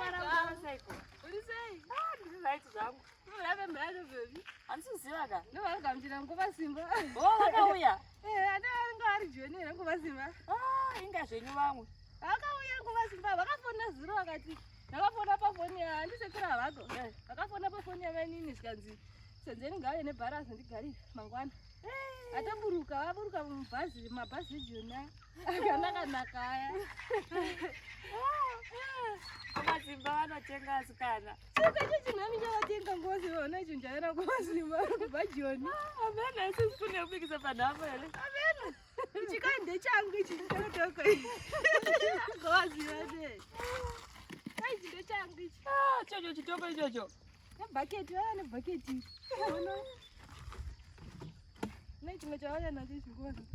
Uri sei? Ah, ndiri right zvangu. Murabe murabe baby. Handisiziva ka. Ndovagamuchira nguva simba. Oh, vakauya. Eh, ana anga ari joni here nguva simba. Ah, inga zvenyu vamwe. Vakauya nguva simba, vakafona zuro vakati ndakafona pafoni ya handisekura havako. Eh. Vakafona pafoni yamainini zvikanzi senzeni ngauye nebharazi ndigarire mangwana. Ataburuka, vaburuka mubhazi, mabhazi ejoni aya. Akanaka naka aya. Vamasimba vanotenga asikana. Saka icho chinhani chavatenga nguva simba, ona icho njaira nguva simba kubva joni. Amene isusu kune kubikisa panhamo here? Ichi kai ndechangu ichi chitokotoko. Nguva simba ne. Kai ichi ndechangu ichi. Ah, chocho chitoko ichocho. Nebhaketi, vaya nebhaketi. Ona. Ne chimwe chavauya nacho ichi nguva simba.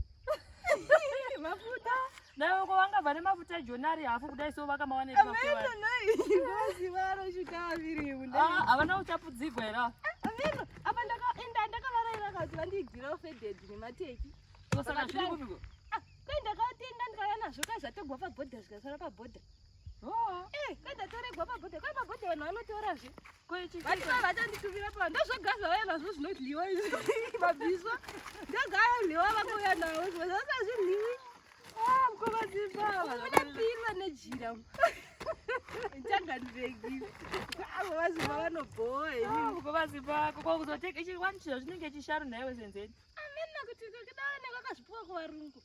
Mafuta. Nawe ko vangabva nemafuta ejoni ari hafu kudai so vakamawana epi mafuta Ameno aya? nai. Nguva simba anoshuta aviri munda. Ah, havana uchapudzigwa here? Ameno, apa ndakaenda ndakavaraira kuti vandiigirawo fedhedhi nemateki. So saka zviri kupiko? Ah, kai ndakatenga ndikauya nazvo kai zvatogwa pabhodha zvikasara pabhodha. Oh, Eh, kai ndatoregwa pabhodha, kai pabhodha vanhu vanotorazve. ko ichi Vati vai vatanditumira pa ndozvoga zvauya nazvo zvinodyiwa izvi mabhiswa. Ndoga ayodyiwa vakauya nawo zvimwe zvose hazvidyiwi. Ah, mukoma Simba. Mune pilo nejira. Changandiregi. Avo vaZimba vanobhowa Ah, henyu. mukoma Simba, ko kuzoteka ichi wani chiro chinenge chisharu nhaiwe senzeni. Amena kuti kudaone vakazvipuwa kuvarungu.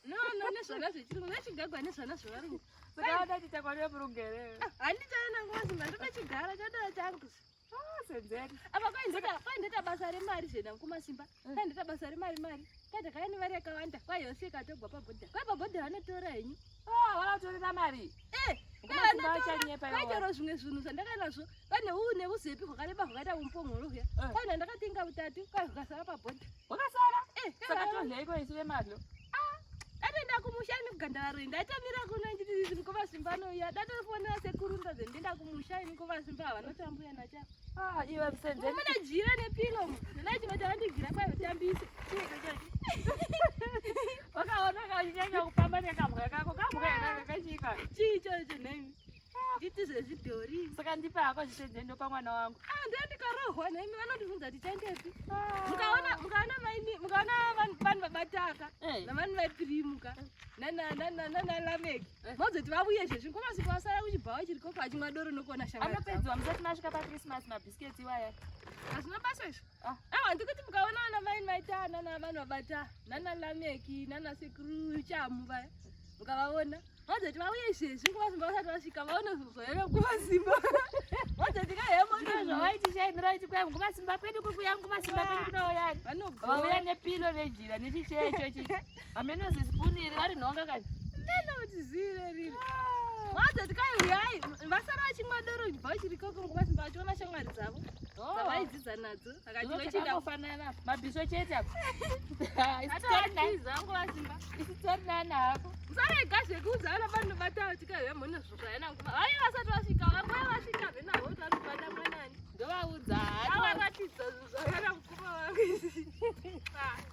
No, no, nezvana zvechirungu, nechigagwa nezvana zvevarungu. Saka vadati takwanira murungu here? Ah, Handichaona nguva Zimba, ndoda chigara chododa changu. Ah, senzeni. Apa kwaindoita basa remari zvena kumasimba. Kwaindoita basa remari mari. Kwai ndakauya nemari yakawanda. Kwai yose ikatogwa pabhodha. Kwai pabhodha vanotora henyu. Ah, vanotorera mari. Eh, kwai Mukoma Simba vanotora. vachanyepa Kwai ivo. chero zvimwe zvinhu zvandakanazvo. Pane huu neuzepi hwakareba hwakaita umupongoro huya. Eh. Kwai ndandakatenga utatu. Kwai hukasara pabhodha. Wakasara. Eh, kwai Saka vano- todyeiko isu vemadlo? Datoenda kumusha ini kugandara roi ndatamira kuno nditi mukoma Simba anouya datofonera sekuru ndaze ndienda kumusha ini mukoma Simba havanotambuya nacha. Ah, iwe senzeni. Muna jira nepilo nana chimwe chavandigira kwai vatambise. Wakaona kachinyanya kufamba nekambwa kako, kambwa here kakachika. Chii ichocho nhaimi? Nditi zvezvidhori. Saka ndipe hako zvisenzeni ndopa mwana wangu. Ah, ndiyo ndikarohwa nhaimi vanondibvunza kuti chaendepi. Mukaona mukaona maini mukaona vanhu vanhu vabataka Eh. navanhu vaipirimuka nana nana nana Lameki. Mozoti vauye izvezvi mukoma Simba vasara kuchibhawa chiriko achimwa doro nokuona shamwari dzavo. Anopedzwa musati masvika paChristmas mabhisiketsi iwaya. Hazvina basa izvo. Ah. Aiwa ndikuti mukaona vana mai maita nana vanhu vabata nana Lameki nana sekuru Chamu vaya mukavaona vazoti vauye izvezvi nguva simba vasati vasvika vaone zvoera nguva simba vazoti Ndizvo kahemo zvavaitishainira vaiti kwai mukoma Simba kwedu kukuya mukoma Simba kwedu kunouyani. Vauya vanobva nepilo nejira nechicheya ichochi. Hameno zisipuni iri vari nhonga kani. nena kuti zire riri vazoti kai uyai vasara vachimwa doro bva vachirikoko nguva simba vachiona shamwari dzavo dzavaidzidza nadzo vakati vachinda Zvakangofanana mabhiso chete apa. Isu tori nani- atiza nguva simba isu tori nani hako. musarega zvekuudza vana vanobata vatikahemhone zvokayana nguva vaive vasati vasvika vanguva vasvika venavo kuti vanobata mwanani Ndovaudza. avaratidza zvinhu zvakana mukoma vangu izvi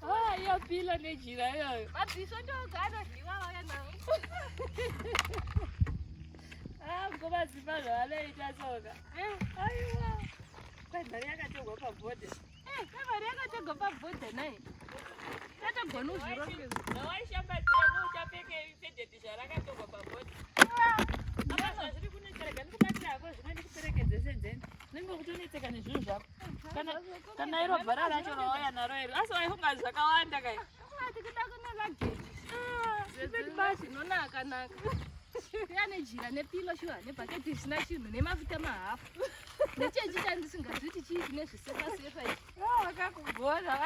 Ah, iyo pilo nejira iyoyo. mabhiso ndoga anodyiwa vauya nawo Ah, mukoma Simba zvavanoita soka. Aiwa. Kwai mari yakatorwa pabhodha. mari yakatogwa pabhodha nai tatogona uzvirongedza Zvawaishambadzira nouchapfeke fedhedhi zvarakatorwa pabhodha. Apa zvazviri kunetsa rega ndikubatira hako zvimwe ndikuperekedze senzeni. Unenge kutonetseka nezvinhu zvako. Kana iro bhara racho rawauya naro iri. Asi waifunga zvakawanda kai. tikuda kune luggage zvepeti zvinonaka naka kuya nejira nepilo shuwa nebhaketi risina chinhu nemafuta mahafu nechechi chandisingazviti chii chine zvisefa sefa ichi Ah, vakakugona.